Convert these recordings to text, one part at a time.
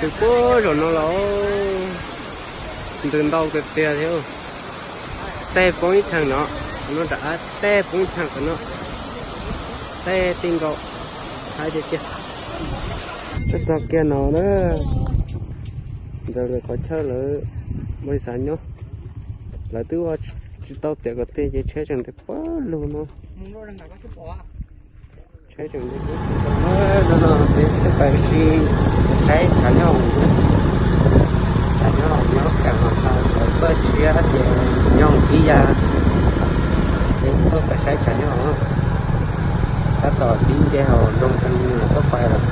Puag zaum no los ntws ntau tiag tiag thiab. Tej poob ib cheem no, no rov qab tej poob ib cheem qhov no. Tej tij nkaus, haib tiag tiag. Txog kiag no na, ntawm lawv qhov chaw lawv npau li xav nyob, lawv twb ua tsis tau tiav kom tiag ces tsheb tseem ntev pawg lug no. Tsheb tseem ntev pawg lug no, peb twb pais si saib tshav nyob, tshav nyob nyob kas mas lawv paj tshiab ces nyob ib yam, peb tuaj pais saib tshav nyob. Tab tom tib nce hauv nroog Thav Nws tuaj pais lawm.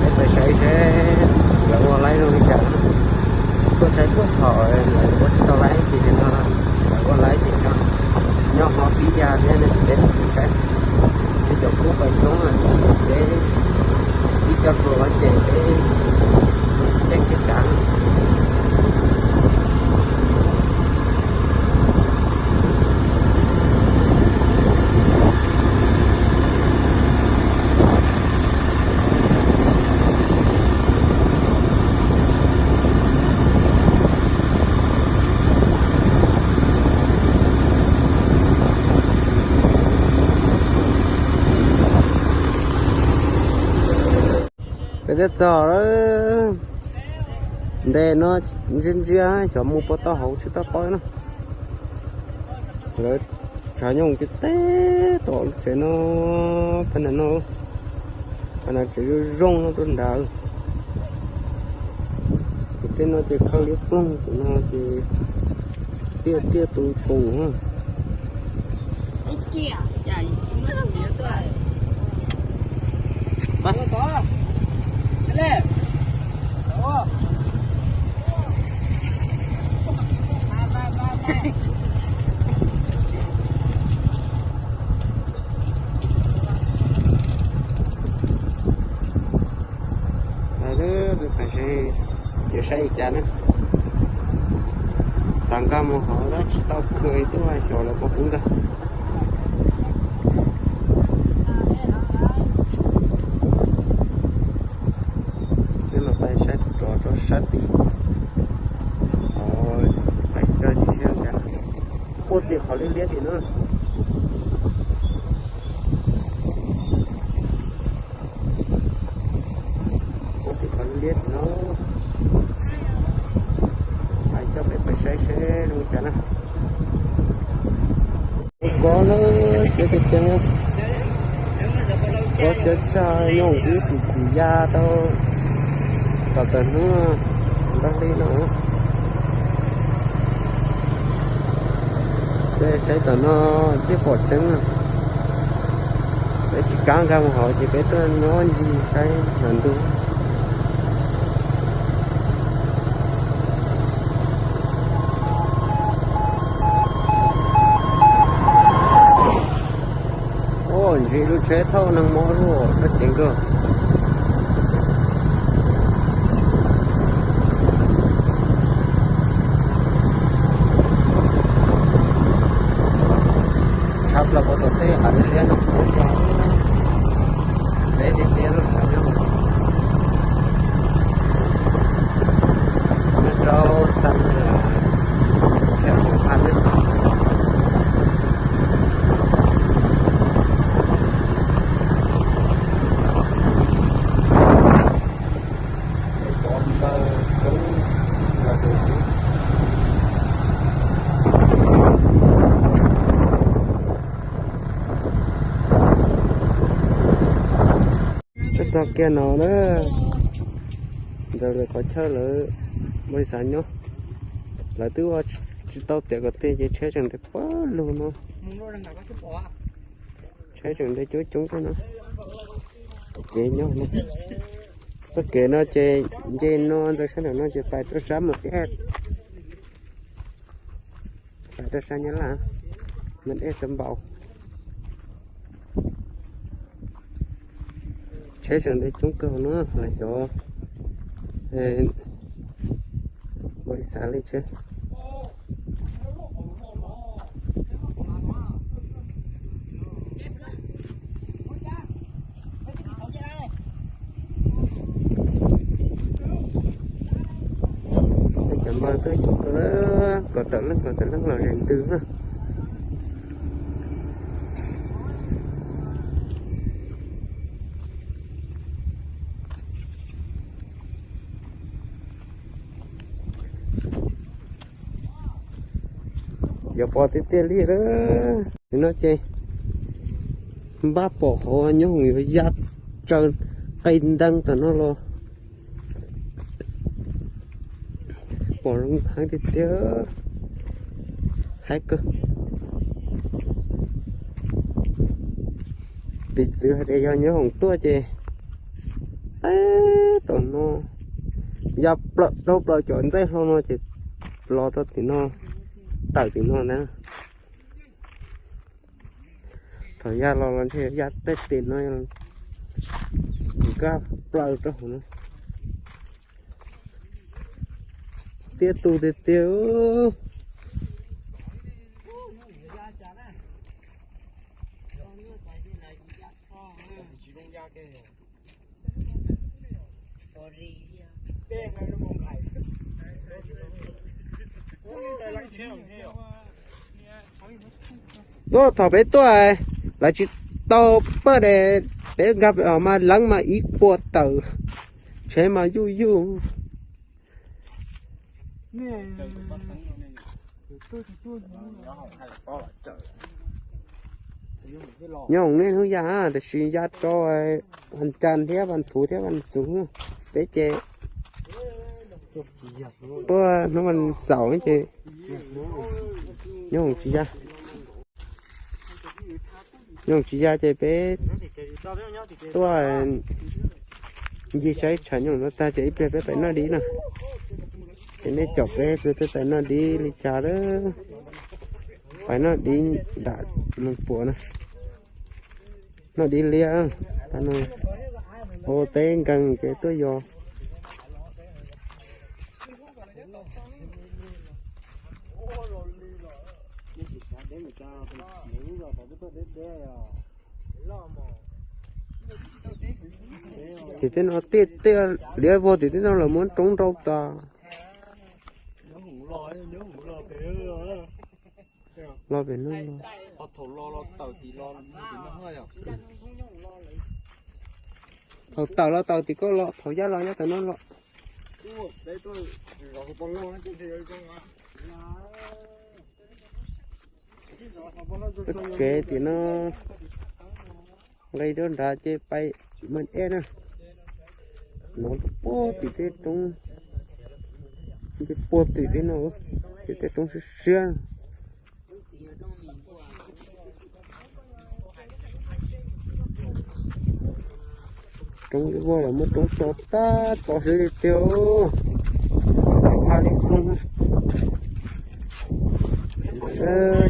Peb pais saib seb lawv ua laib zoo li cas. Tuaj saib puag thaum lawv ua tsis tau laib ces no lawv ua laib ces nyob hauv tib yam thiab ne, peb saib. Peb cov kub pais coob, peb ib co hluas ces peb ceeb tsis kav. Peb twb txog lawm. Nte no ntsia ntsia xyov mus puas tau hauv tsis tau qhov no. Lawv tshav nyob kiag teb tom lub tsev no, pab ntawm no, pab ntawd tsev zoo zoo no rau nrad. Ces tej no ces khaws liab ploog, tus no ces tiaj tiaj tus tus. Ces saib li cas na. Xav nkag mus hauv tab tsis tau kawg, twb xyov lawv puas pub nkag. Peb los pais saib rov rau sab tid. Pais coj tsis sib cas. Puag tim qhov liab liab tim no. Puag tim qhov liab tim no. Pais coj peb pais saib seb zoo li cas na. Kov na, siab tiag tiag. Kov siab tshaj, nyob ib xim xim ya tau kom tawm hnub ntag li no. Peb saib tom no thiaj pom tseeb. Peb tsis kam nkag mus hauv ces peb tuaj nyob ncig saib hnav ntuj. Ua ntsis lub tsheb thauj neeg mob luaj, kab ceev kawg. Tshab plaws puag tom tej hav liab liab no, peb tiag tiag lub tsheb nyob. Nyob rau xab nws, khiav hauv pha nws. Txog kiag no na, ntawm lawv qhov chaw lawv npau li xav nyob, lawv twb ua tsis tau tiav kom tiag ces tsheb tseem ntev pawg lug no. Tsheb tseem ntev coob coob thiab no. Kev nyob no, txoj kev no ces nce no ntawm sab nraum no ces pais rau sab Mos Dej, pais rau sab Nyab Laj, Mos Dej Xeev Npaum. Tsheb tseem ntev coob kawg no, lawv cov npau li xav li tsheb. Tawm, tawm leej, kom tawm leej los zem ntws na. Yuav pom tiag tiag li lawm. No ces npaj pom qhov nyob hoom yuav ya tsaws qe ntees tam no los pom zoo heev tiag tiag. Haib kawg. Piv txwv hais tias yog nyob hoom tuaj ces teb tom no ya plaws rau plaws cov ntxaij hlau no ces los rau tim no, tawm tim no ntag. Thaum ya los los ntshe ya tej tim no nkag plaws rau hauv no. Tiaj tus tiag tiag. Tuaj thaum peb tuaj lawv tsis tau paj de, peb nkag pem mas leeb mas ib puas tawm, tsheb mas yuj yuj. Nyob hoom niaj hnub ya tiam sis ya rau vas cas thiab vas thuv thiab vas xuv, peb ces tuaj hnub vas xaum ces nyob hoom tsis ya. Nyob hoom tsis ya ces peb tuaj ncig saib tshav nyob hoom no tag ces ib pliag peb pais noj dib na. Ces nej caum peb ib pliag peb pais noj dib li cas lawm. Pais noj dib nram Moos Puas na. Noj dib liab, ua teb nkeeg ces tuaj yos. Tim tej no tiaj tiaj liab vog, tim tej no lawv muab roob nrau tas. Los pem no. Thaum tawm los tawm tim ko los, thaum ya los nyob tawm no los. Txoj kev tim no nqis rau nrad ces pais Mas Ej na. No puag tim tej roob, ces puag tim tej no, ces tej roob siab siab. Roob ib vuag los muaj roob tso tag tso siab tiag tiag. Pha li foob.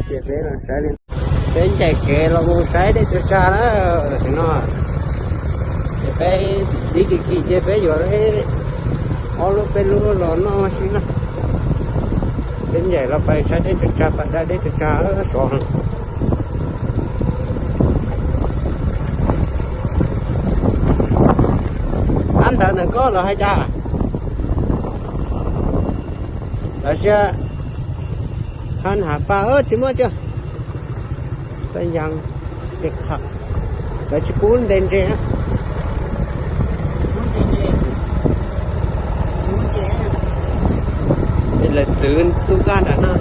Ces peb los saib li, peb ncaim kev los mus saib dej tsaws tsag na. Tam sim no ces peb dib kim kim ces peb yuav ob lub peb lub los noj xwb na. Peb ncaim los pais saib dej tsaws tsag, pais da dej tsaws tsag sov. Ab, ntawd ntawm koj los hais cas? Lawv sia, ha nhav pa tsis muaj tsiaj. Xab yees, tej qham, lawv tsis pub ntes ntses. Lawv txwv tub kaj nram no.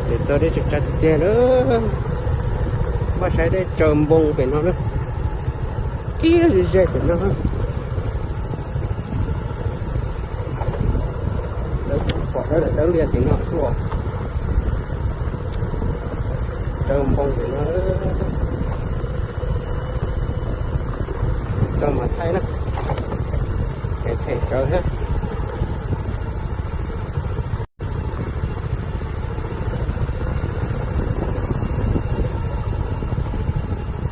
Ces txog dej tsaws tsag tiag tiag lawm. Npaj saib dej tsaws npoo pem no na. Kiag ze ze pem no. Lawv pom dawb dawb lias tim no xwb. Tsaws npoo tim no. Tsaws mas thaij na. Them them tsaws thiab.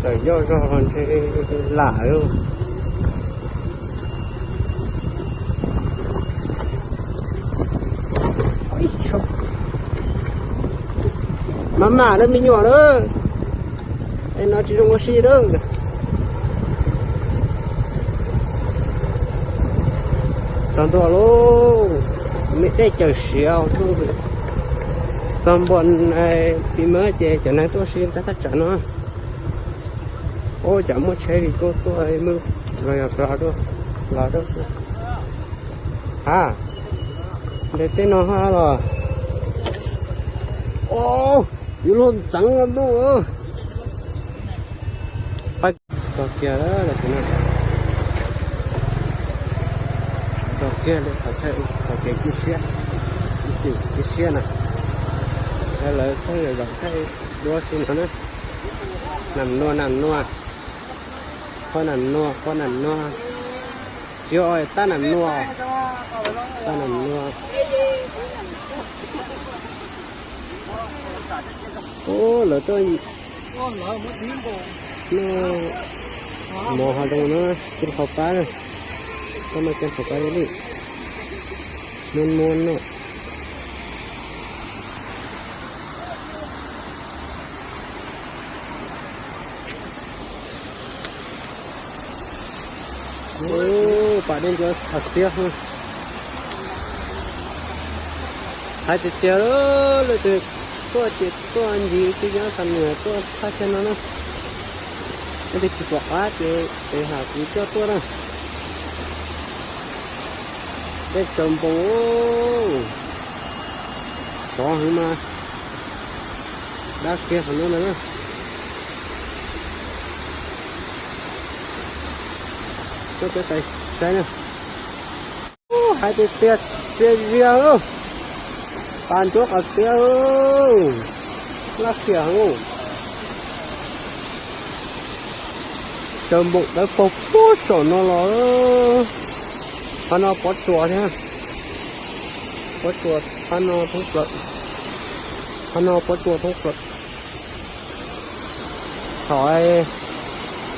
Txawm yoj zog los ntshe lam lawm. Maj mam lawm me nyuam lawm. Es no tsis zoo ua si lawm. Txog ntua lauj, me dej cawm siav lauj. Txog ntua pis mab ces cov neeg tuaj si ntawm thaj tsam no. Ua cas muaj tsheb vim kuj tuaj mus los yog los dua, los dua. Ha, nte tej no ha los. Au, yuav luag ntxeev los ntuj. Txog kiag lawm, txog kiag li qhov kev cia siab, cia siab na. Lawv thaij zaum thaij duab xwb no na. Nam Nua, Nam Nua, Phob Nam Nua, Phob Nam Nua, tsis yog Tab Nam Nua, Tab Nam Nua. Ub, lawv tuaj noj mov hav zoov no, ceeb qhov pab, tuaj noj ceeb qhov pab li, muab muab noj. Ub, pas dej ntsuab qhov tiag. Hais tias tias lawv tus tuaj ces tuaj ncig tsis nyob txog nws tuaj thaj chaw no na. Leej twg tsis pom qab ces tes ham kuv coj tuaj na. Dej tsaws npoos, sov heev mas dab kiag qhov no ntag na. Tuaj peb tais saib na. Hais tias tias txias zias lauj, pas ntsuab qhov tiag, laj khiam heev. Tsaws npoos dawb paug puag saum no los, qhov no Pov Tsuas thiab, Pov Tsuas, qhov no thoob plaws, qhov no Pov Tsuas thoob plaws. Thaum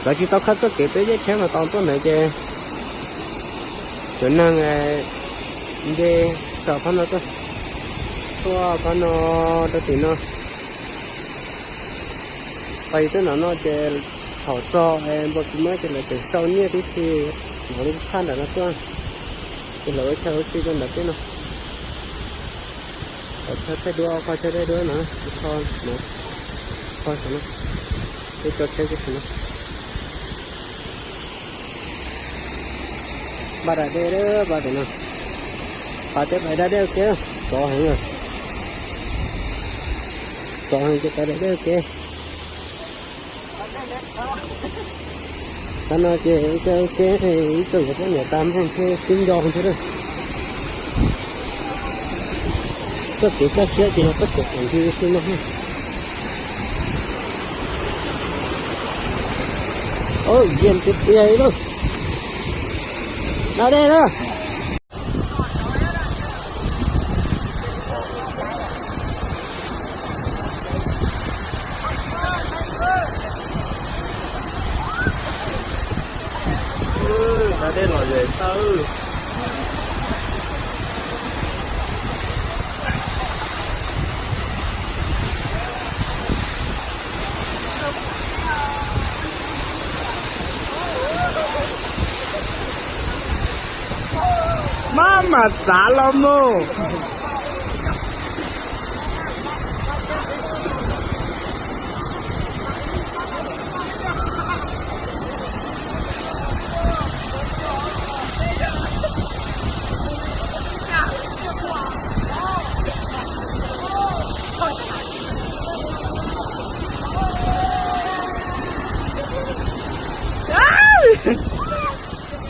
lawv tsis tau khawb txoj kev peb zej tsheb mas tau tuaj ntawd ces cov neeg nce saum phab no tuaj, tuaj phab no rau tim no. Pais tuaj nram no ces thaum txog npoo tsis muab ces lawv tseem sau nyiaj tib si, hnov lub phaj nram no tuaj, ces lawv ua chaw ua si rau nram tej no. Qhov chaw thaij duab, qhov chaw thaij duab no, kho no, kho saum no, peb tso tsheb kiag saum no. Npaj da dej, npaj tim no, pas tej pas da dej ua ke, sov heev, sov heev ces pas da dej ua ke. Qhov no ces ua ke ua ke, ib tug yuav poj niam tag nrho thiab sib nco thiab. Txoj kev kaj siab ces yog txoj kev txom nyem xwb no. Yeej tiag tiag li lauj. Da dej na. Da dej lom zem tawb. Maj mam txav los mus.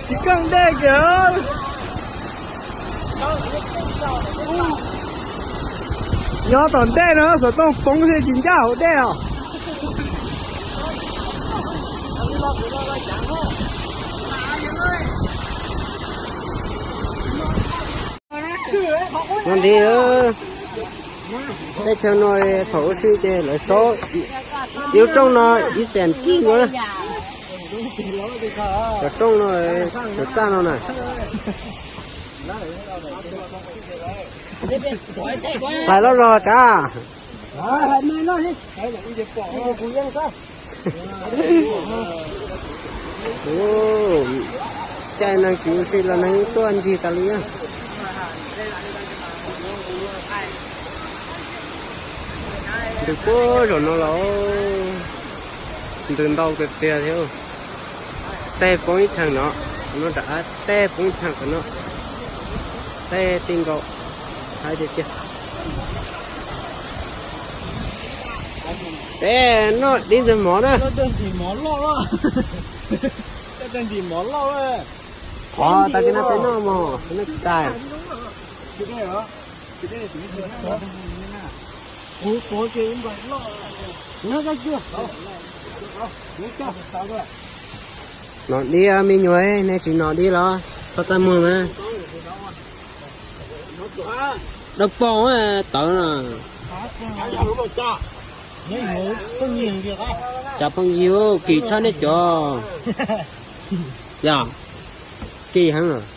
Tsis keej dej kiag. Nyob tom ntej no xov tooj poob thiaj tsis ncaj hauv dej os. No nti, teb chaws no thaum ub si ces lawv sob ib lub rooj no ib xees kib nkaus na. Cov rooj no, cov txaj no na. Qais loj zog tsav. Caij neeg tsis ua si los neeg tuaj ncig tas li na. Ntws puag zaum no los ntws ntau tiag tiag thiab. Tej poob ib cheem no, no rov qab tej poob ib cheem qhov no. Tej ti nkaus, hais tiag tiag. Peb noj dib ntxwg mov na. Qhov tag kis no peb noj mog, noj tais. Noj dib me nyuam, nej tsis noj dib los txhob txaj muag na. Dawb paug tawv no. Cov phooj ywg, kim tshaj nej cov. Yog, kim heev.